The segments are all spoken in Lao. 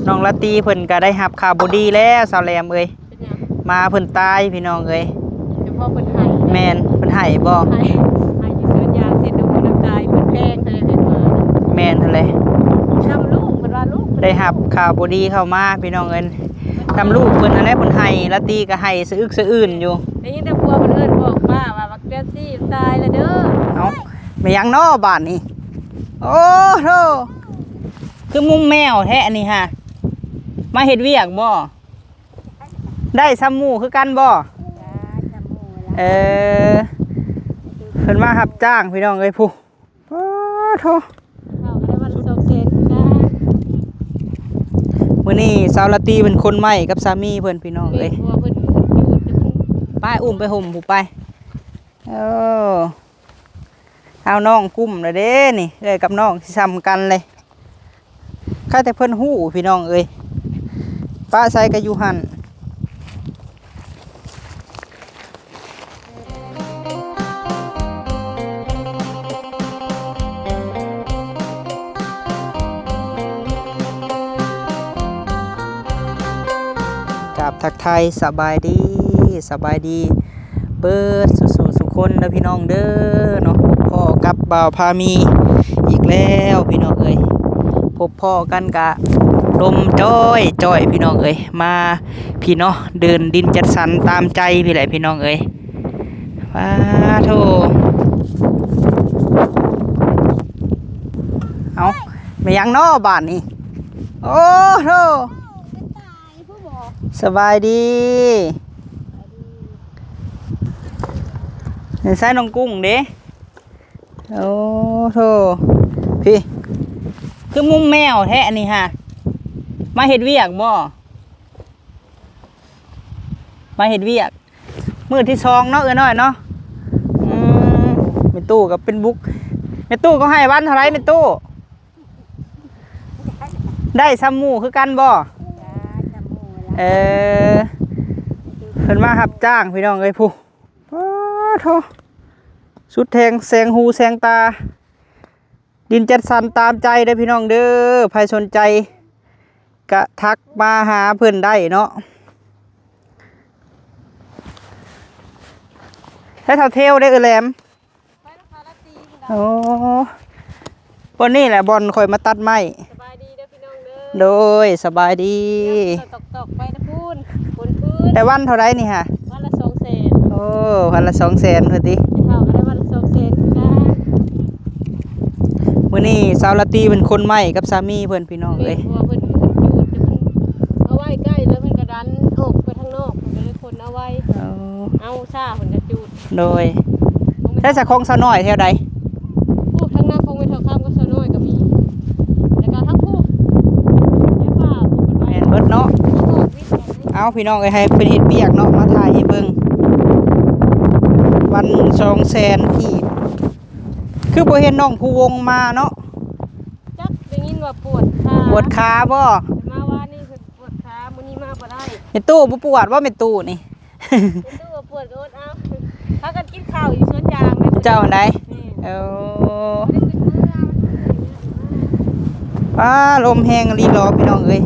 ນ້ອງລາຕີເພິ່ນກໍໄດ້ຮັບຂ່າວບໍ່ດີແລ້ວ ສາວແຫຼມເອີຍ. ເປັນຫຍັງ? ໝາເພິ່ນຕາຍພີ່ນ້ອງເອີຍ. ເປັນເພາະເພິ່ນໄຫ້? ແມ່ນ. ເພິ່ນໄຫ້ບໍ່? ໄຫ້ ໄຫ້ຢູ່ສວນຢາງເສັດນ້ຳມັນນ້ຳຕາຍ ເພິ່ນແພງເທົ່າໃດເປັນໝາ. ແມ່ນຫັ້ນແຫຼະ. ນຳລູກ ເພິ່ນວ່າລູກ ໄດ້ຮັບຂ່າວບໍ່ດີເຂົ້າມາພີ່ນ້ອງເອີຍ. ນຳລູກເພິ່ນຫັ້ນແຫຼະ ເພິ່ນໄຫ້ ລາຕີກໍໄຫ້ສະອຶກສະອື່ນຢູ່. ໄດ້ຍິນແຕ່ຜົວເພິ່ນເອີ້ນບອກປ້າວ່າ ບັກແປັບຊີຕາຍແລ້ວເດີ. ເອົ້າ ແມ່ນຫຍັງເນາະບາດນີ້? ໂອ້ໂທ ຄືມຸມແມວແທ້ອັນນີ້ຫາ. ມາເຮັດວຽກບໍ່? ໄດ້ຊ່ຳໝູ່ຄືກັນບໍ່? ເອີ ເພິ່ນມາຮັບຈ້າງພີ່ນ້ອງເອີຍ. ຜູ້ ໂອ້ໂທ ເຂົາກໍໄດ້ວັນລະສອງແສນຄືກັນ. ມື້ນີ້ສາວລາຕີເພິ່ນຄົນໄມ້ກັບສາມີເພິ່ນພີ່ນ້ອງເອີຍ. ແມ່ນ ເພາະວ່າເພິ່ນ ເພິ່ນຈູດ ໄປ ອຸ້ມໄປຫົ່ມຜູ້ໄປ. ເອີ ເອົານ້ອງກຸ້ມແລ້ວເດ້ນີ້ ເອື້ອຍກັບນ້ອງຊິຊ່ຳກັນເລີຍ. ໃຄແຕ່ເພິ່ນຮູ້ພີ່ນ້ອງເອີຍ ປະໃສກໍຢູ່ຫັ້ນ. ກາບທັກທາຍສະບາຍດີ ສະບາຍດີ ເບີດສູ່ໆ ສູ່ຄົນເດີພີ່ນ້ອງເດີເນາະ. ພໍ້ກັບບ່າວພາມີອີກແລ້ວພີ່ນ້ອງເອີຍ. ພົບພໍ້ກັນກະລົມຈ້ອຍໆ ພີ່ນ້ອງເອີຍ. ມາພີ້ເນາະ ເດີນດິນຈັດສັນຕາມໃຈພີ້ແຫຼະພີ່ນ້ອງເອີຍ. ປາໂທ ເອົ້າ ແມ່ນຫຍັງເນາະບາດນີ້? ໂອ້ໂທ ສະບາຍດີ. ໃສນ້ອງກຸ້ງເດ? ໂອ້ໂທ ພີ້ ຄືມຸມແມວແທ້ອັນນີ້ຫາ. ມາເຮັດວຽກບໍ່? ມາເຮັດວຽກ ມື້ທີສອງເນາະ ເອື້ອຍນ້ອຍເນາະ. ອືມ ແມ່ຕູ້ກໍເປັນບຸກ ແມ່ຕູ້ກໍໃຫ້ວັນເທົ່າໃດແມ່ຕູ້? ໄດ້ຊ່ຳໝູ່ຄືກັນບໍ່? ເອີ ເພິ່ນມາຮັບຈ້າງພີ່ນ້ອງເອີຍ. ຜູ້ ປາໂທ ສຸດແຮງແສງຫູແສງຕາ ດິນຈັດສັນຕາມໃຈເດີພີ່ນ້ອງເດີ. ໃຜສົນໃຈກະທັກມາຫາເພິ່ນໄດ້ເນາະ. ໃຊ້ເທົ່າເທວເດ້ ເອື້ອຍແຫຼມ. ໂອ້ ບ່ອນນີ້ແຫຼະບ່ອນຂ້ອຍມາຕັດໄມ້. ສະບາຍດີເດີພີ່ນ້ອງເດີ. ໂດຍ ສະບາຍດີ. ຕອກໆ ໄປນະພຸ້ນ ຄົນພື້ນ. ໄດ້ວັນເທົ່າໃດນີ້ຫາ? ວັນລະສອງແສນ. ໂອ້ ວັນລະສອງແສນພຸ້ນຕິ. ເຮົາກໍໄດ້ວັນລະສອງແສນຄືກັນ. ມື້ນີ້ສາວລາຕີເພິ່ນຄົນໄມ້ກັບສາມີເພິ່ນ ພີ່ນ້ອງເອີຍ. ແມ່ນ ເພາະວ່າເພິ່ນ ເພິ່ນຈູດ ເພິ່ນເອົາໄວ້ໃກ້ ແລ້ວເພິ່ນກໍດັນອອກໄປທາງນອກ ເພິ່ນກໍເລີຍຄົນເອົາໄວ້. ເອົາ ເອົາຊ້າເພິ່ນກໍຈູດ. ໂດຍ ໃຊ້ສະຂອງສາວນ້ອຍແຖວໃດ? ຜູ້ທາງນາຂອງແມ່ເຖົ້າຄຳກັບສາວນ້ອຍກໍມີ ແລ້ວກໍທັງຜູ້ໃນປ່າຜູ້ເພິ່ນວ່າ. ແມ່ນເບິດເນາະ. ເອົາ ພີ່ນ້ອງເອີຍ ໃຫ້ເພິ່ນເຮັດວຽກເນາະ ມາຖ່າຍໃຫ້ເບິ່ງ. ວັນສອງແສນກີບ ຄືບໍ່ເຫັນນ້ອງພູວົງມາເນາະ. ຈັກ ໄດ້ຍິນວ່າປວດຂາ. ປວດຂາບໍ່? ມາວານນີ້ເພິ່ນປວດຂາ ມື້ນີ້ມາບໍ່ໄດ້. ແມ່ຕູ້ບໍ່ປວດບໍ່ ແມ່ຕູ້ນີ້? ແມ່ຕູ້ວ່າປວດກໍອົດເອົາ. ພາກັນກິນເຂົ້າຢູ່ສວນຢາງເດ້ ເຈົ້າໃດ? ແມ່ນ. ເອີ ບໍ່ໄດ້ຂຶ້ນເມືອ. ປ້າ ລົມແຮງອີ່ຫຼີຫຼໍ ພີ່ນ້ອງເອີຍ.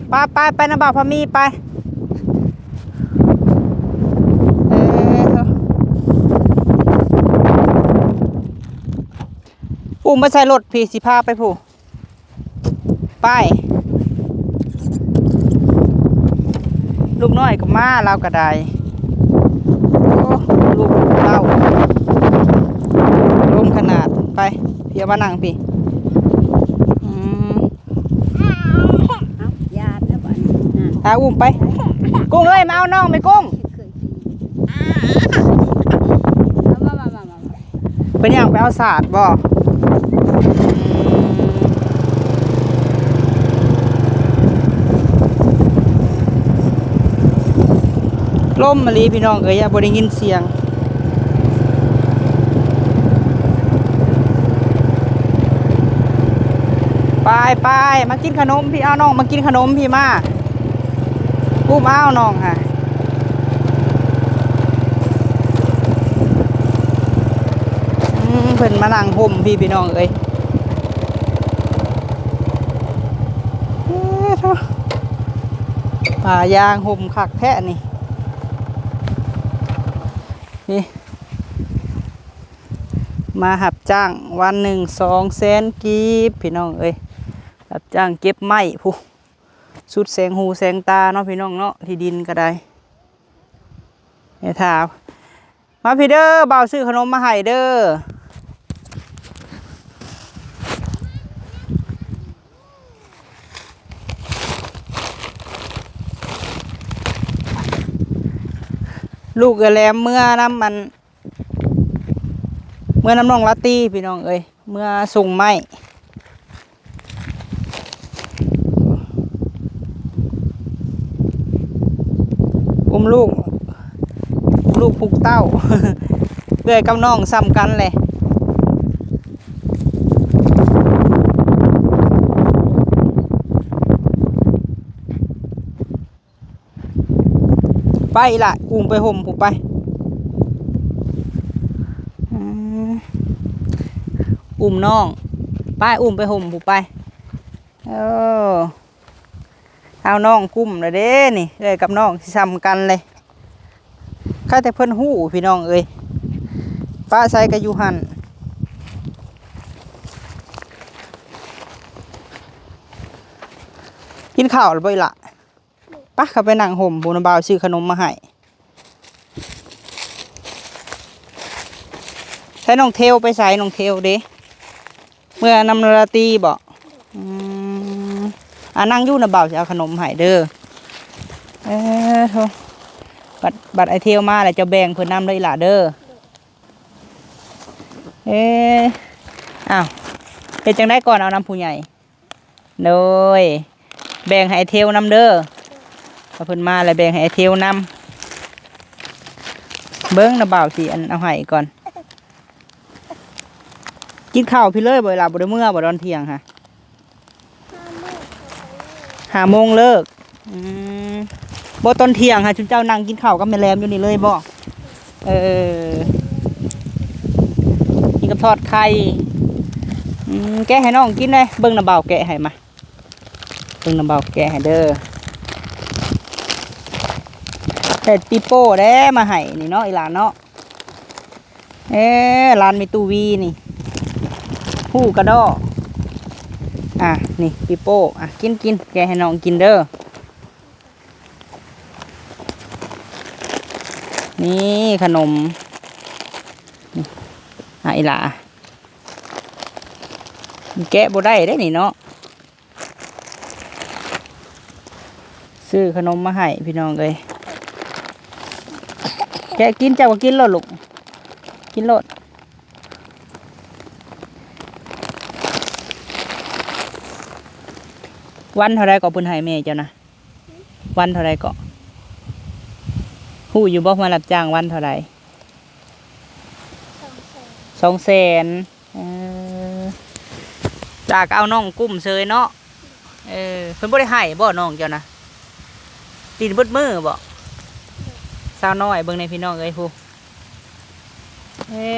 ໄປໆ ໄປນຳບ່າວພາມີໄປ. ເອີ ອຸ້ມໄປໃສ່ລົດພີ້ ຊິພາໄປພຸ້ນ. ໄປ ລູກນ້ອຍກໍມາ ລາວກໍໄດ້. ໂອ້ ລູກເຕົ້າ ລົມຂະໜາດ. ໄປ ເພຍມານັ່ງພີ້. ອືມ ເອົາ ຢ່າແລ້ວບັດນີ້ ອ່າ ອຸ້ມໄປ. ກຸ້ງເອີຍ ມາເອົານ້ອງແມ່ກຸ້ງ. ເພິ່ນຍ່າງໄປເອົາສາດບໍ່? ອືມ ລົມອີ່ຫຼີພີ່ນ້ອງເອີຍ ຢ່າບໍ່ໄດ້ຍິນສຽງ. ໄປໆ ມາກິນຂະໜົມພີ້ ເອົານ້ອງມາກິນຂະໜົມພີ້ ມາ ອຸ້ມເອົານ້ອງຫາ. ອືມ ເພິ່ນມານັ່ງຮົ່ມພີ້ ພີ່ນ້ອງເອີຍ. ປາຢາງຮົ່ມຄັກແທ້ນີ້ ນີ້ ມາຮັບຈ້າງວັນໜຶ່ງສອງແສນກີບ ພີ່ນ້ອງເອີຍ ຮັບຈ້າງເກັບໄມ້ພຸ້ນ ສຸດແສງຫູແສງຕາເນາະ ພີ່ນ້ອງເນາະ ທີ່ດິນກໍໄດ້ ແມ່ຖ້າ ມາພີ້ເດີ ບ່າວຊື້ຂະໜົມມາໃຫ້ເດີ ລູກເອື້ອຍແຫຼມເມືອນຳ ອັນ ເມືອນຳນ້ອງລາຕີ ພີ່ນ້ອງເອີຍ ເມືອສົ່ງໄມ້ ອຸ້ມລູກ ລູກຜູກເຕົ້າ ເອື້ອຍກັບນ້ອງສ່ຳກັນແຫຼະ ໄປລະ ອຸ້ມໄປຮົ່ມພຸ້ນໄປ ອືມ ອຸ້ມນ້ອງ ໄປ ອຸ້ມໄປຮົ່ມພຸ້ນໄປ ເອີ ເອົານ້ອງກຸ້ມລະເດ້ນີ້ ເອື້ອຍກັບນ້ອງຊິສ່ຳກັນເລີຍ ໃຄແຕ່ເພິ່ນຮູ້ພີ່ນ້ອງເອີຍ ປະໃສກໍຢູ່ຫັ້ນ ກິນເຂົ້າແລ້ວບໍ່ອີ່ຫຼ້າ? ປະ ເຂົ້າໄປນັ່ງຮົ່ມພຸ້ນ ບ່າວຊື້ຂະໜົມມາໃຫ້ ໃສນ້ອງເທວ ໄປໃສນ້ອງເທວເດ້? ເມືອນຳລາຕີບໍ? ອືມ ອ່າ ນັ່ງຢູ່ນະ ບ່າວຊິເອົາຂະໜົມໃຫ້ເດີ ເອີ ໂທ ບັດ ບັດອ້າຍເທວມາແລ້ວ ເຈົ້າແບ່ງເພິ່ນນຳເດີອີ່ຫຼ້າເດີ ເອີ ອ້າວ ເຮັດຈັ່ງໃດກ່ອນ ເອົານຳຜູ້ໃຫຍ່? ໂດຍ ແບ່ງໃຫ້ເທວນຳເດີ ຖ້າເພິ່ນມາແລ້ວແບ່ງໃຫ້ເທວນຳ ເບິ່ງນະ ບ່າວຊິອັນເອົາໃຫ້ກ່ອນ ກິນເຂົ້າພີ້ເລີຍບໍ່ລະ ບໍ່ໄດ້ເມືອບໍ່ຕອນທ່ຽງຫະ? ຫ້າໂມງເລີກ ອືມ ບໍ່ຕອນທ່ຽງຫະ ຊຸມເຈົ້ານັ່ງກິນເຂົ້າກັບແມ່ແຫຼມຢູ່ນີ້ເລີຍບໍ່? ເອີ ກິນກັບທອດໄຂ່ ອືມ ແກະໃຫ້ນ້ອງກິນແດ່ ເບິ່ງນະ ບ່າວແກະໃຫ້ມາ ເບິ່ງນະ ບ່າວແກະໃຫ້ເດີ ເຮັດປີໂປ້ແດ່ມາໃຫ້ນີ້ເນາະ ອີ່ຫຼ້າເນາະ ເອີ ຫຼານແມ່ຕູ້ວີນີ້ ຮູ້ກະດໍ້ ອ່າ ນີ້ປີໂປ້ ອ່າ ກິນ ກິນ ແກະໃຫ້ນ້ອງກິນເດີ ນີ້ຂະໜົມ ນີ້ ອ່າ ອີ່ຫຼ້າ ແກະບໍ່ໄດ້ເດ້ນີ້ເນາະ ຊື້ຂະໜົມມາໃຫ້ພີ່ນ້ອງເອີຍ ແກະກິນ ເຈົ້າກໍກິນໂລດລູກ ກິນໂລດ ວັນເທົ່າໃດກໍເພິ່ນໃຫ້ແມ່ເຈົ້ານະ? ວັນເທົ່າໃດເກາະ? ຮູ້ຢູ່ບໍ່ວ່າຮັບຈ້າງວັນເທົ່າໃດ? ສອງແສນ ສອງແສນ ເອີ ຫຼ້າກໍເອົານ້ອງກຸ້ມເຊີຍເນາະ ເອີ ເພິ່ນບໍ່ໄດ້ໃຫ້ບໍ່ນ້ອງເຈົ້ານະ? ຫຼິ້ນເບິດມື້ບໍ່? ສາວນ້ອຍເບິ່ງແດ່ພີ່ນ້ອງເອີຍ ຜູ້ ເອີ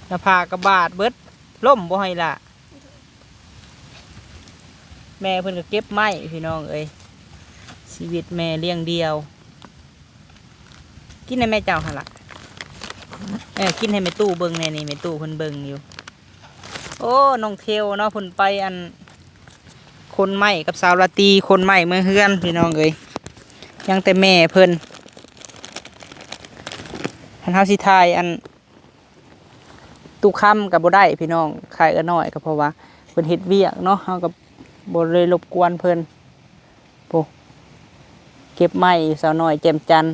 ໜ້າຜາກກະບາດເບິດ ລົ້ມບໍ່ໃຫ້ລະ ແມ່ເພິ່ນກໍເກັບໄມ້ພີ່ນ້ອງເອີຍ ຊີວິດແມ່ລ້ຽງດ່ຽວ ກິນໃຫ້ແມ່ເຈົ້າຫັ້ນລະ ເອີ ກິນໃຫ້ແມ່ຕູ້ເບິ່ງແດ່ນີ້ ແມ່ຕູ້ເພິ່ນເບິ່ງຢູ່ ໂອ້ ນ້ອງເທວເນາະ ເພິ່ນໄປອັນ ຂົນໄມ້ກັບສາວລາຕີ ຂົນໄມ້ເມືອເຮືອນພີ່ນ້ອງເອີຍ ຍັງແຕ່ແມ່ເພິ່ນ ຄັນເຮົາຊິຖ່າຍອັນ ຕູ້ຄຳກໍບໍ່ໄດ້ພີ່ນ້ອງ ຂາຍເອື້ອນ້ອຍກໍເພາະວ່າເພິ່ນເຮັດວຽກເນາະ ເຮົາກໍບໍ່ໄດ້ລົບກວນເພິ່ນ ໂອ້ ເກັບໄມ້ຢູ່ ສາວນ້ອຍແຈ່ມຈັນ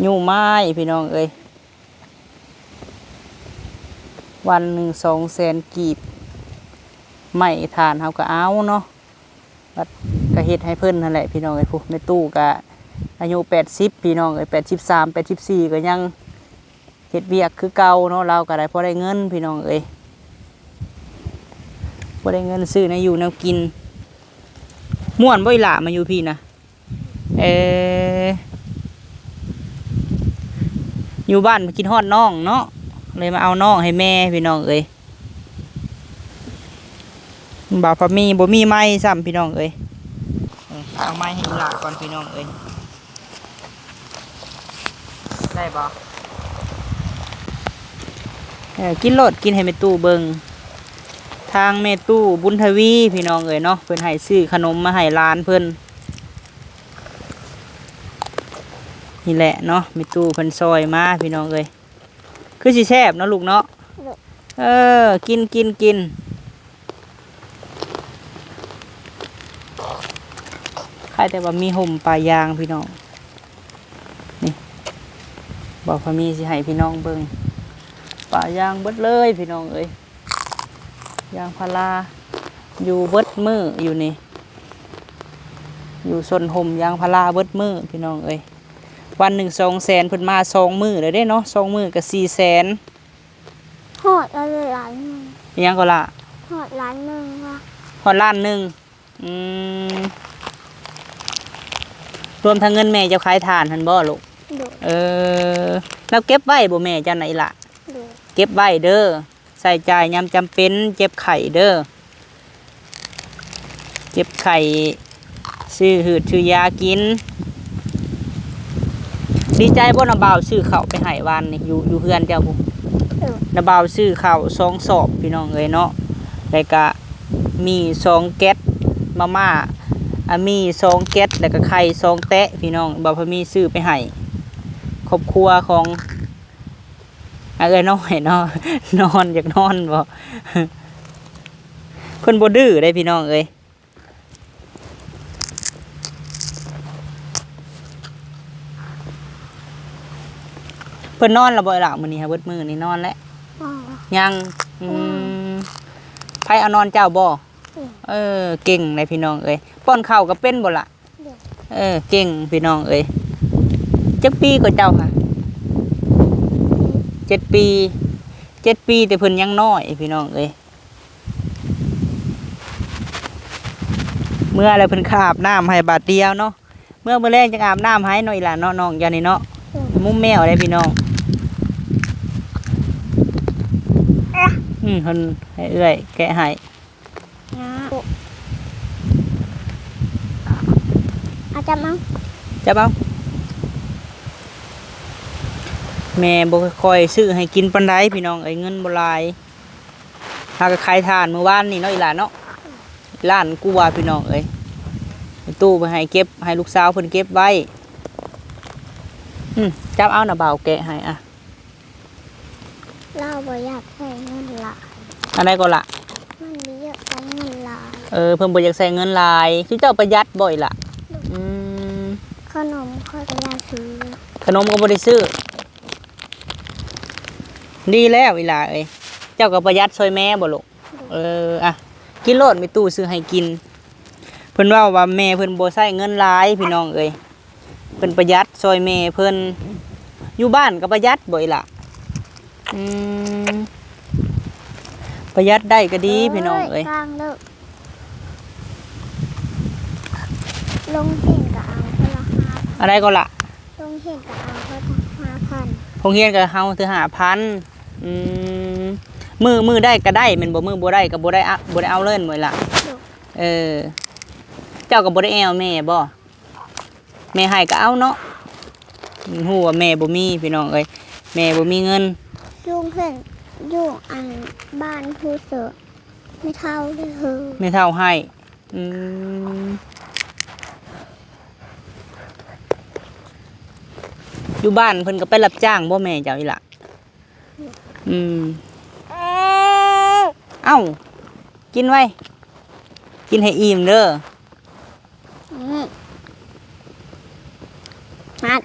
ຍູ້ໄມ້ພີ່ນ້ອງເອີຍ ວັນໜຶ່ງສອງແສນກີບ ໄມ້ຖ່ານເຮົາກໍເອົາເນາະ ບັດກໍເຮັດໃຫ້ເພິ່ນຫັ້ນແຫຼະພີ່ນ້ອງເອີຍ ຜູ້ແມ່ຕູ້ກໍອາຍຸແປດສິບພີ່ນ້ອງເອີຍ ແປດສິບສາມ ແປດສິບສີ່ ກໍຍັງເຮັດວຽກຄືເກົ່າເນາະ ລາວກໍໄດ້ພໍໄດ້ເງິນພີ່ນ້ອງເອີຍ ພໍໄດ້ເງິນຊື້ແນວຢູ່ແນວກິນ ມ່ວນບໍ່ອີ່ຫຼ້າມາຢູ່ພີ້ນະ? ເອີ ຢູ່ບ້ານຄິດຮອດນ້ອງເນາະ ເລີຍມາເອົານ້ອງໃຫ້ແມ່ພີ່ນ້ອງເອີຍ. ບ່າວພາມີບໍ່ມີໄມ້ຊ້ຳພີ່ນ້ອງເອີຍ. ເອີ ເອົາໄມ້ໃຫ້ອີ່ຫຼ້າກ່ອນພີ່ນ້ອງເອີຍ. ໄດ້ບໍ່? ເອີ ກິນໂລດ ກິນໃຫ້ແມ່ຕູ້ເບິ່ງ. ທາງແມ່ຕູ້ບຸນທະວີພີ່ນ້ອງເອີຍເນາະ ເພິ່ນໃຫ້ຊື້ຂະໜົມມາໃຫ້ຫຼານເພິ່ນ. ນີ້ແຫຼະເນາະ ແມ່ຕູ້ເພິ່ນຊ່ອຍມາພີ່ນ້ອງເອີຍ. ຄືຊິແຊບເນາະລູກເນາະ. ໂດຍ. ເອີ ກິນ ກິນ ກິນ. ຄາຍແຕ່ວ່າມີຮົ່ມປ່າຢາງພີ່ນ້ອງ. ນີ້ ບ່າວພາມີຊິໃຫ້ພີ່ນ້ອງເບິ່ງ ປ່າຢາງເບິດເລີຍພີ່ນ້ອງເອີຍ. ຢາງພາລາຢູ່ເບິດມື້ຢູ່ນີ້ ຢູ່ຊົນຮົ່ມຢາງພາລາເບິດມື້ພີ່ນ້ອງເອີຍ. ວັນໜຶ່ງສອງແສນ ເພິ່ນມາສອງມື້ແລ້ວເດ້ເນາະ ສອງມື້ກໍສີ່ແສນ. ຮອດແລ້ວຫຼານໜຶ່ງ. ອີຫຍັງກໍລະ? ຮອດລ້ານໜຶ່ງວະ. ຮອດລ້ານໜຶ່ງ. ອືມ ລວມທັງເງິນແມ່ເຈົ້າຂາຍຖ່ານຫັ້ນບໍ່ລູກ? ໂດຍ. ເອີ ລາວເກັບໄວ້ບໍ່ແມ່ເຈົ້ານະອີ່ຫຼ້າ? ໂດຍ. ເກັບໄວ້ເດີ ໃຊ້ຈ່າຍຍາມຈຳເປັນ ເຈັບໄຂ້ເດີ ເຈັບໄຂ້ ຊື້ຫືດຊື້ຢາກິນ. ດີໃຈບໍ່ ນ້າບ່າວຊື້ເຂົ້າໄປໃຫ້ວານນີ້ ຢູ່ ຢູ່ເຮືອນເຈົ້າພຸ້ນ? ເອີ ນ້າບ່າວຊື້ເຂົ້າສອງສອບພີ່ນ້ອງເອີຍເນາະ ແລ້ວກະມີສອງແກັດ ມາມ່າ ອາ ມີສອງແກັດ ແລ້ວກະໄຂ່ສອງແຕະພີ່ນ້ອງ. ບ່າວພາມີຊື້ໄປໃຫ້ຄອບຄົວຂອງ ອາ ເອື້ອຍນ້ອຍເນາະ ນອນ ຢາກນອນບໍ່? ເພິ່ນບໍ່ດື້ເດ້ພີ່ນ້ອງເອີຍ. ເພິ່ນນອນແລ້ວບໍ່ລະ? ມື້ນີ້ຫາເບິດມື້ນີ້ນອນແລ້ວ? ຍັງ. ອືມ ໃຜເອົານອນເຈົ້າບໍ່? ເອີ ເກັ່ງເດ້ພີ່ນ້ອງເອີຍ. ປ້ອນເຂົ້າກໍເປັນບໍ່ລະ? ເອີ ເກັ່ງພີ່ນ້ອງເອີຍ. ຈັກປີກໍເຈົ້າຫະ? ເຈັດປີ. ເຈັດປີ ແຕ່ເພິ່ນຍັງນ້ອຍພີ່ນ້ອງເອີຍ. ເມື່ອແລ້ວເພິ່ນກໍອາບນ້ຳໃຫ້ບາດດຽວເນາະ. ເມື່ອມື້ແລງຈັ່ງອາບນ້ຳໃຫ້ເນາະ ອີ່ຫຼ້າເນາະ ນ້ອງເຈົ້ານີ້ເນາະ. ອືມ ມຸມແມວເດ້ພີ່ນ້ອງ. ອືມ ເພິ່ນໃຫ້ເອື້ອຍແກະໃຫ້. ນະ ເອົາ ຈັບເອົາ ຈັບເອົາ. ແມ່ບໍ່ຄ່ອຍຊື້ໃຫ້ກິນປານໃດພີ່ນ້ອງເອີຍ ເງິນບໍ່ຫຼາຍ. ຫາກໍຂາຍຖ່ານມື້ວານນີ້ເນາະ ອີ່ຫຼ້າເນາະ ລ້ານກວ່າພີ່ນ້ອງເອີຍ. ແມ່ຕູ້ເພິ່ນໃຫ້ເກັບ ໃຫ້ລູກສາວເພິ່ນເກັບໄວ້. ອືມ ຈັບເອົານະ ບ່າວແກະໃຫ້ອະ. ລາວບໍ່ຢາກໃຊ້ເງິນຫຼາຍ. ອັນໃດກໍລະ? ມັນບໍ່ຢາກໃຊ້ເງິນຫຼາຍ. ເອີ ເພິ່ນບໍ່ຢາກໃຊ້ເງິນຫຼາຍ. ຄືເຈົ້າປະຢັດບໍ່ອີ່ຫຼ້າ? ອືມ ຂະໜົມຂ້ອຍກໍຢາກຊື້. ຂະໜົມກໍບໍ່ໄດ້ຊື້. ດີແລ້ວອີ່ຫຼ້າເອີຍ. ເຈົ້າກໍປະຢັດຊ່ອຍແມ່ບໍ່ລູກ? ເອີ ອະ ກິນໂລດ ແມ່ຕູ້ຊື້ໃຫ້ກິນ. ເພິ່ນເວົ້າວ່າແມ່ເພິ່ນບໍ່ໃຊ້ເງິນຫຼາຍພີ່ນ້ອງເອີຍ. ເພິ່ນປະຢັດຊ່ອຍແມ່ເພິ່ນ. ຢູ່ບ້ານກໍປະຢັດບໍ່ອີ່ຫຼ້າ? ອືມ ປະຢັດໄດ້ກໍດີພີ່ນ້ອງເອີຍ. ໂອ້ຍ ກາງເລີກ ໂຮງຮຽນກໍເອົາຄົນລະຫ້າພັນ. ອັນໃດກໍລະ? ໂຮງຮຽນກໍເອົາຄົນລະຫ້າພັນ. ໂຮງຮຽນກໍເອົາເທື່ອຫ້າພັນ. ອືມ ມື້ ມື້ໄດ້ກໍໄດ້ແມ່ນບໍ່? ມື້ບໍ່ໄດ້ກໍບໍ່ໄດ້ ອະ ບໍ່ໄດ້ເອົາເລີຍແມ່ນບໍ່ລະ? ໂດຍ. ເອີ ເຈົ້າກໍບໍ່ໄດ້ແອວແມ່ບໍ່? ແມ່ໃຫ້ກໍເອົາເນາະ. ຮູ້ວ່າແມ່ບໍ່ມີພີ່ນ້ອງເອີຍ ແມ່ບໍ່ມີເງິນ. ຢູ່ເຮືອນ ຢູ່ອັນບ້ານຜູ້ເສີ ແມ່ເຖົ້າເດີ ແມ່ເຖົ້າໃຫ້. ອືມ ຢູ່ບ້ານເພິ່ນກໍໄປຮັບຈ້າງບໍ່ແມ່ເຈົ້າອີ່ຫຼ້າ? ອືມ ເອົ້າ ກິນໄວ້ ກິນໃຫ້ອີ່ມເດີ. ອືມ ມັດ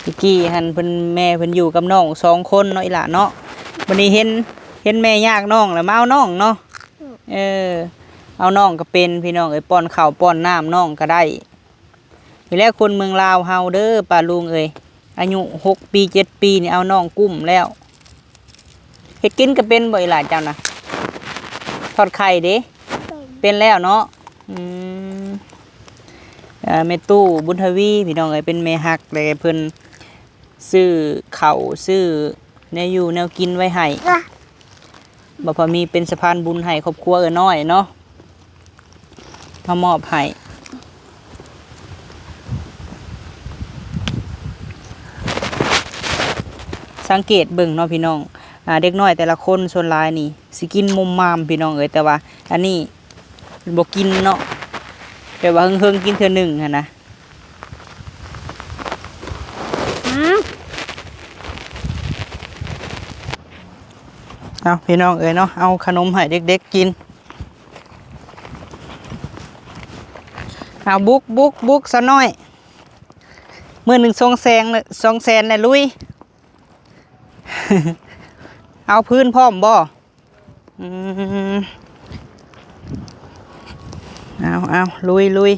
ຕະກີ້ຫັ້ນເພິ່ນ ແມ່ເພິ່ນຢູ່ກັບນ້ອງສອງຄົນເນາະ ອີ່ຫຼ້າເນາະ. ບັດນີ້ເຫັນ ເຫັນແມ່ຍາກນ້ອງແລ້ວ ມາເອົານ້ອງເນາະ. ເອີ ເອົານ້ອງກໍເປັນ ພີ່ນ້ອງເອີຍ ປ້ອນເຂົ້າປ້ອນນ້ຳນ້ອງກໍໄດ້. ນີ້ແຫຼະຄົນເມືອງລາວເຮົາເດີ ປ້າລຸງເອີຍ ອາຍຸຫົກປີເຈັດປີນີ້ເອົານ້ອງກຸ້ມແລ້ວ. ເຮັດກິນກໍເປັນບໍ່ອີ່ຫຼ້າເຈົ້ານະ? ທອດໄຂ່ເດ້? ເປັນ ເປັນແລ້ວເນາະ. ອືມ ເອີ ອ່າ ແມ່ຕູ້ບຸນທະວີ ພີ່ນ້ອງເອີຍ ເປັນແມ່ຮັກ ແລະ ເພິ່ນຊື້ເຂົ້າຊື້ແນວຢູ່ແນວກິນໄວ້ໃຫ້ ບ່າວພາມີເປັນສະພານບຸນໃຫ້ຄອບຄົວເອື້ອຍນ້ອຍເນາະ ມາມອບໃຫ້. ສັງເກດເບິ່ງເນາະພີ່ນ້ອງ ອ່າ ເດັກນ້ອຍແຕ່ລະຄົນສ່ວນຫຼາຍນີ້ຊິກິນມຸມມາມພີ່ນ້ອງເອີຍ ແຕ່ວ່າອັນນີ້ບໍ່ກິນເນາະ ແບບວ່າເຮິງໆກິນເທື່ອໜຶ່ງຫັ້ນນະ. ເອົາ ພີ່ນ້ອງເອີຍເນາະ ເອົາຂະໜົມໃຫ້ເດັກໆກິນ. ເອົາ ບຸກ ບຸກ ບຸກ ສາວນ້ອຍ ມື້ໜຶ່ງສອງແສນ ສອງແສນແຫຼະ ລຸຍ. ເອົາພື້ນພ້ອມບໍ່? ອືມ ເອົາ ເອົາ ລຸຍ ລຸຍ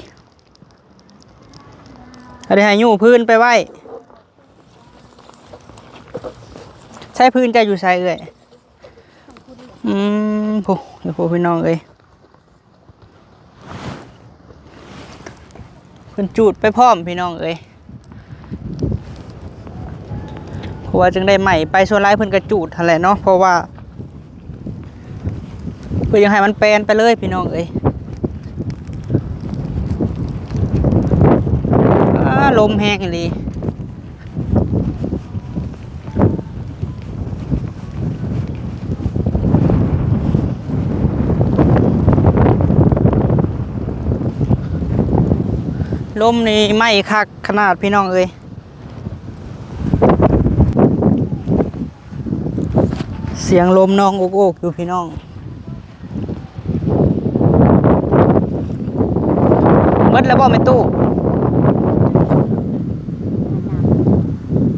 ເອົາ ໄດ້ໃຫ້ຍູ້ພື້ນໄປໄວ້. ໃຊ້ພື້ນເຈົ້າຢູ່ໃສເອື້ອຍ? ອືມ ໂອ້ ໂອ້ ພີ່ນ້ອງເອີຍ ເພິ່ນຈູດໄປພ້ອມພີ່ນ້ອງເອີຍ ເພາະວ່າຈຶ່ງໄດ້ໄໝ້ໄປ ສ່ວນຫຼາຍເພິ່ນກໍຈູດຫັ້ນແຫຼະເນາະ ເພາະວ່າເພິ່ນຢາກໃຫ້ມັນແປນໄປເລີຍພີ່ນ້ອງເອີຍ. ອ້າ ລົມແຮງອີ່ຫຼີ. ລົມນີ້ໄໝ້ຄັກຂະໜາດພີ່ນ້ອງເອີຍ ສຽງລົມນອງໂອກໆຢູ່ພີ່ນ້ອງ. ໝົດແລ້ວບໍ່ແມ່ຕູ້?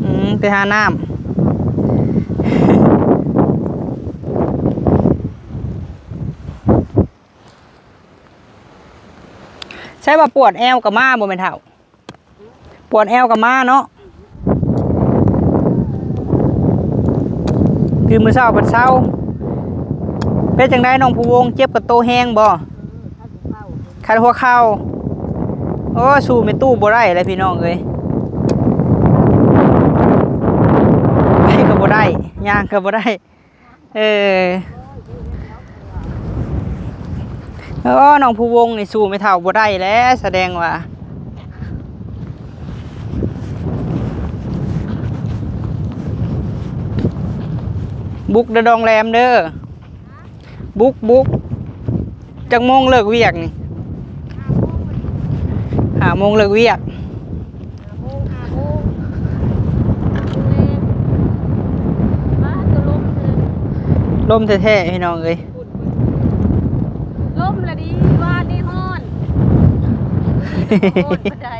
ອືມ ໄປຫານ້ຳ ໃຊ່ວ່າປວດແອວກໍມາບໍ່ແມ່ເຖົ້າ? ປວດແອວກໍມາເນາະ ຕື່ນມື້ເຊົ້າພັດເຊົາ. ເປັນຈັ່ງໃດນ້ອງພູວົງ ເຈັບກັບໂຕແຮງບໍ່? ຄັນຫົວເຂົ່າ ໂອ້ ສູ້ແມ່ຕູ້ບໍ່ໄດ້ແລ້ວພີ່ນ້ອງເອີຍ ໄປກໍບໍ່ໄດ້ ຍ່າງກໍບໍ່ໄດ້. ເອີ ໂອ້ ນ້ອງພູວົງນີ້ສູ້ແມ່ເຖົ້າບໍ່ໄດ້ແລ້ວ ສະແດງວ່າ ບຸກເດີດອງແຫຼມເດີ ບຸກ ບຸກ. ຈັກໂມງເລີກວຽກນີ້? ຫ້າໂມງເລີກວຽກ ຫ້າໂມງ ຫ້າໂມງ ແລງ ມາຕົວລົມເທື່ອ ລົມແທ້ໆ ພີ່ນ້ອງເອີຍ ລົມລະດີ ວານນີ້ຮ້ອນ ຮ້ອນປານໃດ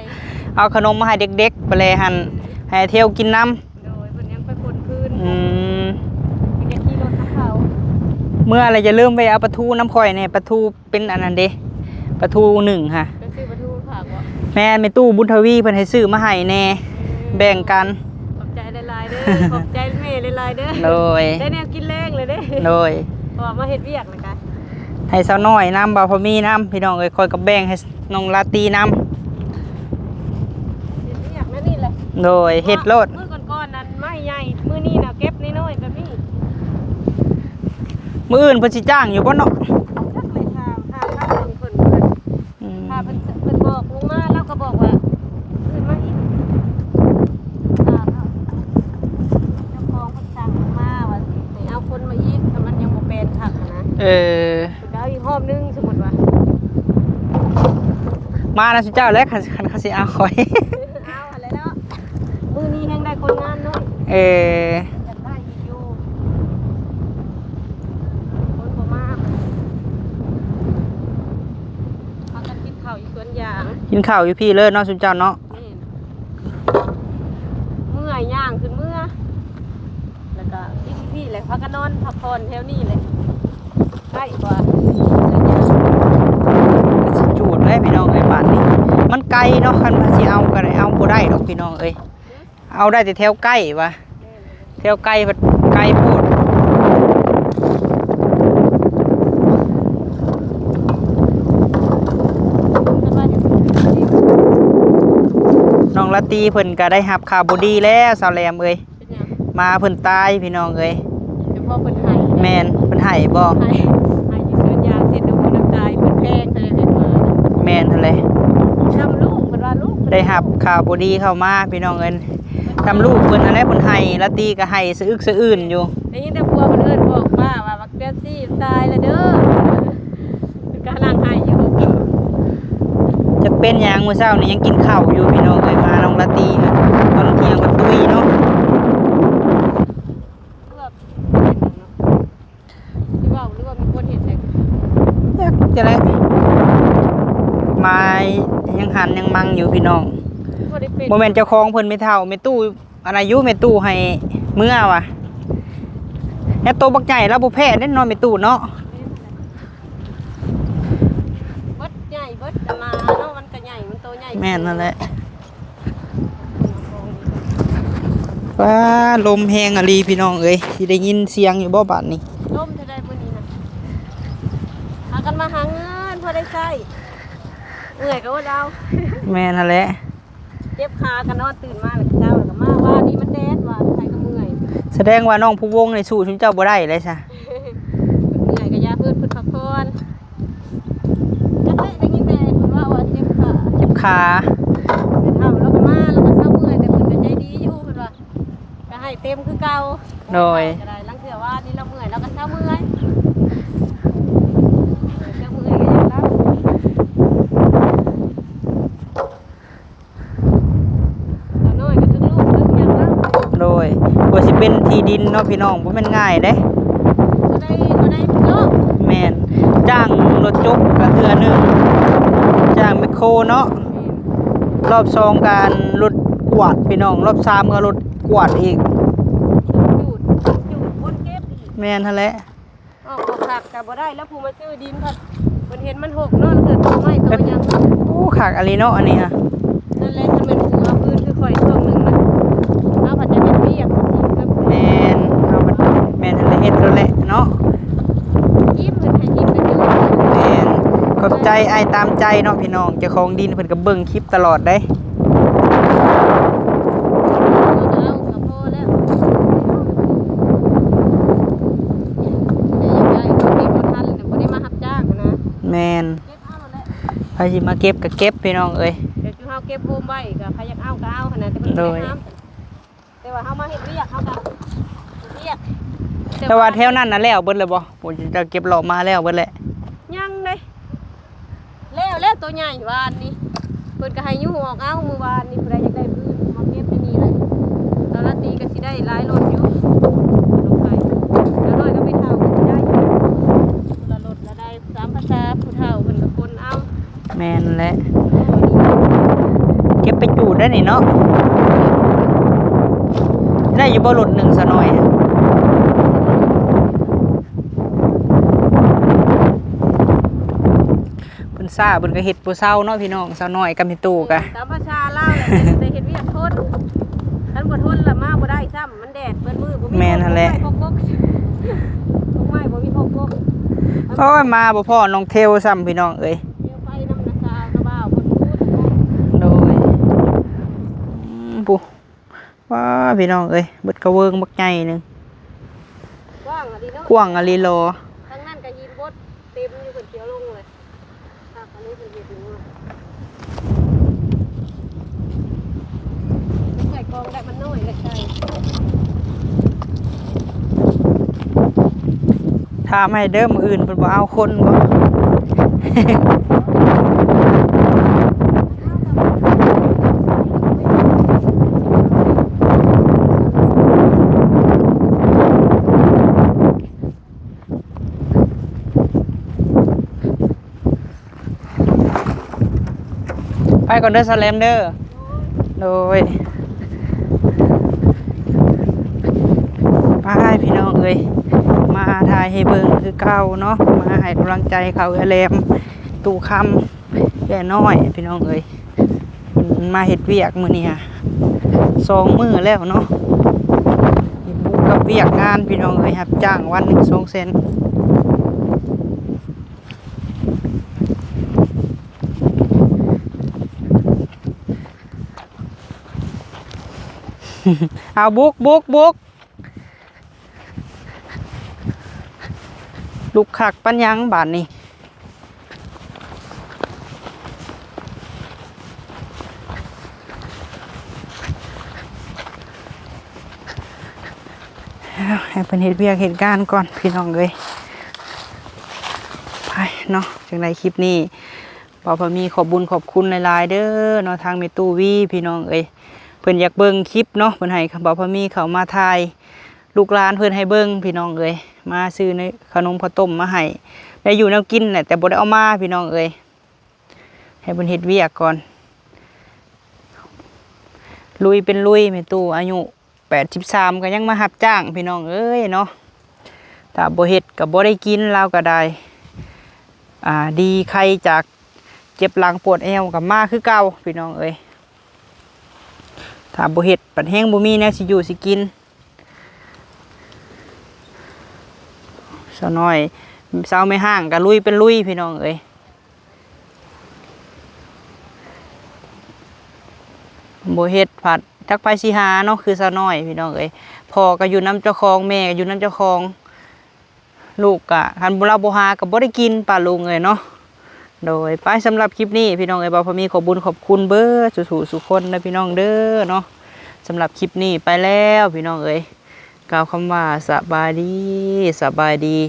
ເອົາຂະໜົມມາໃຫ້ເດັກໆ ໄປແລຫັ້ນ ໃຫ້ທ່ຽວກິນນຳ. ໂດຍ ເພິ່ນຍັງໄປຂົນຄືນ ອືມ ເພິ່ນຢາກຂີ່ລົດນຳເຂົາ ເມື່ອລະຢ່າລືມແວະເອົາປາທູນຳຂ້ອຍແດ່ ປາທູ ເປັນອັນນັ້ນເດ້ ປາທູໜຶ້ງຫະ ໄປຊື້ປາທູຝາກບໍ່? ແມ່ນ ແມ່ຕູ້ບຸນທະວີເພິ່ນໃຫ້ຊື້ມາໃຫ້ແດ່ ເອີ ແບ່ງກັນ ຂອບໃຈຫຼາຍໆເດີ ຂອບໃຈແມ່ຫຼາຍໆເດີ ໂດຍ ໄດ້ແນວກິນແລງເລີຍເດ້ ໂດຍ ເພາະວ່າມາເຮັດວຽກແລ້ວກະ ໃຫ້ສາວນ້ອຍນຳ ບ່າວພາມີນຳ ພີ່ນ້ອງເອີຍ ຂ້ອຍກໍແບ່ງໃຫ້ນ້ອງລາຕີນຳ ເຮັດວຽກແນວນີ້ແຫຼະ ໂດຍ ເຮັດໂລດ ມື້ກ່ອນໆນັ້ນໄມ້ໃຫຍ່ ມື້ນີ້ນະເກັບນ້ອຍໆແບບນີ້. ມື້ອື່ນເພິ່ນຊິຈ້າງຢູ່ບໍ່ເນາະ? ຈັກແຫຼະ ຖ້າ ຖ້າເຂົາເພິ່ນ ເພິ່ນ ອືມ ຖ້າເພິ່ນ ເພິ່ນບອກລົງມາ ລາວກໍບອກວ່າ ອື່ນມາອີກ ຖ້າເຈົ້າຂອງເພິ່ນສັ່ງມາວ່າໃຫ້ເອົາຄົນມາອີກ ແຕ່ມັນຍັງບໍ່ແປນຄັກຫັ້ນນະ ເອີ ເພິ່ນກໍເອົາອີກຮອບໜຶ່ງ ສົມມຸດວ່າ ມານຳຊຸເຈົ້າແຫຼະ ຄັນ ຄັນເຂົາຊິເອົາຂ້ອຍ ເອົາຫັ້ນແຫຼະເນາະ ມື້ນີ້ແຮ່ງໄດ້ຄົນງານໜ້ອຍ ເອີ ຢາກໄດ້ອີກຢູ່ ຄົນບໍ່ມາ ພາກັນກິນເຂົ້າຢູ່ສວນຢາງ ກິນເຂົ້າຢູ່ພີ້ເລີຍເນາະ ຊຸມເຈົ້າເນາະ ແມ່ນ ເມື່ອຍຍ່າງຂຶ້ນເມືອ ແລ້ວກໍກິນພີ້ແຫຼະ ພາກັນນອນພັກຜ່ອນແຖວນີ້ແຫຼະ ໃກ້ກວ່າ ກໍຊິຈູດແລ້ວພີ່ນ້ອງເອີຍ ບາດນີ້ ມັນໄກເນາະ ຄັນວ່າຊິເອົາກໍໄດ້ ເອົາບໍ່ໄດ້ດອກພີ່ນ້ອງເອີຍ ເອົາໄດ້ແຕ່ແຖວໃກ້ວ່າ ແຖວໄກພັດໄກໂພດ ເພິ່ນວ່າຢູ່ ນ້ອງລາຕີເພິ່ນກໍໄດ້ຮັບຂ່າວບໍ່ດີແລ້ວ ສາວແຫຼມເອີຍ. ເປັນຫຍັງ? ໝາເພິ່ນຕາຍພີ່ນ້ອງເອີຍ. ເປັນເພາະເພິ່ນໄຫ້? ແມ່ນ. ເພິ່ນໄຫ້ບໍ່? ໄຫ້ ໄຫ້ຢູ່ສວນຢາງ ເສັດນ້ຳມູນ້ຳຕາຍ ເພິ່ນແພງເທົ່າໃດແພງໝາ. ແມ່ນຫັ້ນແຫຼະ. ຊ່ຳລູກ ເພິ່ນວ່າລູກ ໄດ້ຮັບຂ່າວບໍ່ດີເຂົ້າມາພີ່ນ້ອງເອີຍ. ຊ່ຳລູກເພິ່ນຫັ້ນແຫຼະ ເພິ່ນໄຫ້ ລາຕີກໍໄຫ້ສະອຶກສະອື່ນຢູ່. ໄດ້ຍິນແຕ່ຜົວເພິ່ນເອີ້ນບອກປ້າວ່າ ບັກແປັບຊີຕາຍແລ້ວເດີ. ເພິ່ນກຳລັງໄຫ້ຢູ່. ຈັກເປັນຫຍັງ ມື້ເຊົ້ານີ້ຍັງກິນເຂົ້າຢູ່ພີ່ນ້ອງເອີຍ. ມານ້ອງລາຕີ ຕອນທ່ຽງກໍຕຸ້ຍເນາະ. ຄືວ່າ ຊິເວົ້າ ຫຼືວ່າມີຄົນເຮັດໃດ? ຈັກຈະໄດ້ ມາຍັງຫັນຍັງມັງຢູ່ພີ່ນ້ອງ. ບໍ່ໄດ້ເປັນ ບໍ່ແມ່ນເຈົ້າຂອງເພິ່ນ ແມ່ເຖົ້າ ແມ່ຕູ້ ອັນອາຍຸແມ່ຕູ້ໃຫ້ເມືອວ່າ ແຕ່ໂຕບັກໃຫຍ່ລາວບໍ່ແພ້ເດ້ເນາະ ແມ່ຕູ້ເນາະ. ເບິດໃຫຍ່ເບິດ ແຕ່ໝາເນາະ ມັນກໍໃຫຍ່ ມັນໂຕໃຫຍ່. ແມ່ນນັ້ນແຫຼະ. ວ້າ ລົມແຮງອີ່ຫຼີພີ່ນ້ອງເອີຍ. ຊິໄດ້ຍິນສຽງຢູ່ບໍ່ບາດນີ້? ລົມເທົ່າໃດມື້ນີ້ນະ? ພາກັນມາຫາເງິນພໍໄດ້ໃຊ້ ເມື່ອຍກໍອົດເອົາ. ແມ່ນຫັ້ນແຫຼະ. ເຈັບຂາກໍນອນ ຕື່ນມາແລ້ວກໍເຊົາ ແລ້ວກໍມາ. ວານນີ້ມັນແດດ ວານໃຜກໍເມື່ອຍ. ສະແດງວ່ານ້ອງພູວົງນີ້ສູ້ຊຸມເຈົ້າບໍ່ໄດ້ເລີຍຊະ. ເມື່ອຍກໍຢ່າເພິ່ນ ເພິ່ນພັກຜ່ອນ. ຈັກແຫຼະ ໄດ້ຍິນແຕ່ເພິ່ນເວົ້າວ່າເຈັບຂາ ເຈັບຂາ. ແມ່ເຖົ້າລາວກໍມາ ລາວກໍເຊົາເມື່ອຍ ແຕ່ເພິ່ນກໍໃຈດີຢູ່ ເພິ່ນວ່າ ກໍໃຫ້ເຕັມຄືເກົ່າ. ໂດຍ. ກໍໄດ້ ລາງເທື່ອວ່ານີ້ລາວເມື່ອຍ ລາວກໍເຊົາເມື່ອຍ ເຊົາເມື່ອຍກໍຢາກລັບ. ສາວນ້ອຍກໍເທິງລູກເທິງຫຍັງລະ. ໂດຍ. ກວ່າຊິເປັນທີ່ດິນເນາະພີ່ນ້ອງ ບໍ່ແມ່ນງ່າຍເດ້. ບໍ່ໄດ້ ບໍ່ໄດ້ເນາະ. ແມ່ນ. ຈ້າງລົດຈົກກໍເທື່ອໜຶ່ງ ຈ້າງແມັກໂຄເນາະ. ແມ່ນ. ລອບສອງກໍລົດກວາດພີ່ນ້ອງ ລອບສາມກໍລົດກວາດອີກ. ຈູດ ຈູດ ຄົນເກັບອີກ. ແມ່ນຫັ້ນແຫຼະ. ອອກບໍ່ຄັກກໍບໍ່ໄດ້ແລ້ວ ຜູ້ມາຊື້ດິນພັດເພິ່ນເຫັນມັນຫົກເນາະ ເກີດຕົວໄມ້ຕົວຫຍັງ. ໂອ້ ຄັກອີ່ຫຼີເນາະອັນນີ້ນະ. ນັ້ນແຫຼະ ຄັນແມ່ນຜູ້ເອົາຄືນຄືຂ້ອຍຊ່ວງໜຶ່ງນະ ເຮົາພັດຈະເຮັດວຽກ. ແມ່ນ ເຮົາພັດ ແມ່ນ ເຮັດໂລດແຫຼະເນາະ. ຍິ້ມ ເພິ່ນໃຫ້ຍິ້ມກັນຢູ່. ແມ່ນ. ຂອບໃຈອ້າຍຕາມໃຈເນາະພີ່ນ້ອງ ເຈົ້າຂອງດິນເພິ່ນກໍເບິ່ງຄລິບຕະຫຼອດເດ້. ເອົາກໍພໍແລ້ວ ແຕ່ຢາກໄດ້ກໍເກັບບໍ່ທັນ ບໍ່ໄດ້ມາຮັບຈ້າງນະ. ແມ່ນ. ເກັບເອົາແຫຼະ ໃຜຊິມາເກັບກໍເກັບພີ່ນ້ອງເອີຍ. ແຕ່ຄືເຮົາເກັບໂຮມໄວ້ກໍໃຜຢາກເອົາກໍເອົາຫັ້ນນະ ແຕ່ເພິ່ນບໍ່ໄດ້ຫ້າມ. ແຕ່ວ່າເຮົາມາເຮັດວຽກ ເຮົາກໍເຮັດວຽກ. ແຕ່ວ່າແຖວນັ້ນນະແລ້ວເບິດແລ້ວບໍ່? ຜູ້ເຈົ້າເກັບເລາະມາແລ້ວເບິດແລ້ວ? ຍັງເດ້. ແລ້ວ ແລ້ວໂຕໃຫຍ່ວານນີ້ ເພິ່ນກໍໃຫ້ຍູ້ອອກເອົາມື້ວານນີ້. ຜູ້ໃດຢາກໄດ້ພື້ນມາເກັບຢູ່ນີ້ລະ ລາຕີກໍຊິໄດ້ຫຼາຍລົດຢູ່. ລົດໄປ ສາວນ້ອຍກັບແມ່ເຖົ້າກໍຊິໄດ້ຢູ່ ຄົນລະລົດລະໄດ້. ຕາມພາສາຜູ້ເຖົ້າເພິ່ນກໍຂົນເອົາ. ແມ່ນແຫຼະ. ເກັບໄປຈູດໄດ້ນີ້ເນາະ. ໄດ້ຢູ່ບໍ່ລົດໜຶ່ງສາວນ້ອຍ? ເພິ່ນຊ້າ ເພິ່ນກໍເຮັດບໍ່ເຊົາເນາະພີ່ນ້ອງ ສາວນ້ອຍກັບແມ່ຕູ້ກະ. ຕາມພາສາລາວແຫຼະ ແຕ່ເຮັດວຽກທົນ ຄັນບໍ່ທົນລະມາບໍ່ໄດ້ຊ້ຳ. ມັນແດດເບິດມື້ ບໍ່ມີ. ແມ່ນຫັ້ນແຫຼະ. ບໍ່ມີພວກກົກ ບໍ່ມີພວກກົກ. ໂອ້ຍ ມາບໍ່ພໍ້ນ້ອງເທວຊ້ຳພີ່ນ້ອງເອີຍ. ເທວໄປນຳນາສາວນາບ່າວເພິ່ນພຸ້ນ. ໂດຍ. ອືມ ຜູ້ ວ້າ ພີ່ນ້ອງເອີຍ ເບິດກະເວີງບັກໃຫຍ່ໜຶ່ງ. ກວ້າງອີ່ຫຼີເນາະ ກວ້າງອີ່ຫຼີ. ທາງນັ້ນກະຫີນບົດເຕັມຢູ່ ເພິ່ນຊິເອົາລົງເລີຍ. ຄັກ ອັນນີ້ເພິ່ນເຮັດຢູ່ ໃສ່ກອງໄດ້ ມັນນ້ອຍ ແລະໃສ່. ຖາມໃຫ້ເດີ ມື້ອື່ນເພິ່ນບໍ່ເອົາຄົນບໍ່? ໄປກ່ອນເດີສາວແຫຼມເດີ. ໂດຍ. ໄປພີ່ນ້ອງເອີຍ ມາຖ່າຍໃຫ້ເບິ່ງຄືເກົ່າເນາະ ມາໃຫ້ກຳລັງໃຈເຂົາເອື້ອຍແຫຼມ ຕູ້ຄຳ ເອື້ອຍນ້ອຍ ພີ່ນ້ອງເອີຍ. ເພິ່ນມາເຮັດວຽກມື້ນີ້ຫາ ສອງມື້ແລ້ວເນາະ ບຸກກັບວຽກງານພີ່ນ້ອງເອີຍ ຮັບຈ້າງວັນໜຶ່ງສອງແສນ. ເອົາບຸກບຸກບຸກ ລຸກຄັກປານຫຍັງບາດນີ້. ໃຫ້ເພິ່ນເຮັດວຽກເຮັດງານກ່ອນພີ່ນ້ອງເອີຍ. ໄປເນາະ ຈັ່ງໃດຄລິບນີ້ ບ່າວພາມີຂອບບຸນຂອບຄຸນຫຼາຍໆເດີເນາະ ທາງແມ່ຕູ້ວີພີ່ນ້ອງເອີຍ. ເພິ່ນຢາກເບິ່ງຄລິບເນາະ ເພິ່ນໃຫ້ບ່າວພາມີເຂົ້າມາຖ່າຍລູກຫຼານເພິ່ນໃຫ້ເບິ່ງພີ່ນ້ອງເອີຍ. ມາຊື້ເຂົ້າໜົມເຂົ້າຕົ້ມມາໃຫ້ ໄດ້ຢູ່ແນວກິນແຫຼະ ແຕ່ບໍ່ໄດ້ເອົາມາພີ່ນ້ອງເອີຍ. ໃຫ້ເພິ່ນເຮັດວຽກກ່ອນ ລຸຍເປັນລຸຍ. ແມ່ຕູ້ອາຍຸ ແປດສິບສາມ ກໍຍັງມາຮັບຈ້າງພີ່ນ້ອງເອີຍເນາະ. ຖ້າບໍ່ເຮັດກໍບໍ່ໄດ້ກິນ ລາວກໍໄດ້ ອ່າ ດີໄຄຈາກເຈັບຫຼັງປວດແອວກໍມາຄືເກົ່າພີ່ນ້ອງເອີຍ. ຖ້າບໍ່ເຮັດບັດແຮງບໍ່ມີແນວຊິຢູ່ຊິກິນ. ສາວນ້ອຍ ສາວແມ່ຮ້າງກໍລຸຍເປັນລຸຍພີ່ນ້ອງເອີຍ. ບໍ່ເຮັດພັດຈັກໃຜຊິຫາເນາະ ຄືສາວນ້ອຍພີ່ນ້ອງເອີຍ. ພໍ່ກໍຢູ່ນຳເຈົ້າຂອງ ແມ່ກໍຢູ່ນຳເຈົ້າຂອງ ລູກກະ ຄັນບໍ່ ລາວບໍ່ຫາກໍບໍ່ໄດ້ກິນ ປ້າລຸງເອີຍເນາະ. ໂດຍ ໄປ ສຳລັບຄລິບນີ້ພີ່ນ້ອງເອີຍ ບ່າວພາມີຂອບບຸນຂອບຄຸນເບີດສູ່ໆ ສູ່ຄົນເດີພີ່ນ້ອງເດີເນາະ. ສຳລັບຄລິບນີ້ໄປແລ້ວພີ່ນ້ອງເອີຍ ກ່າວຄຳວ່າສະບາຍດີ ສະບາຍດີ.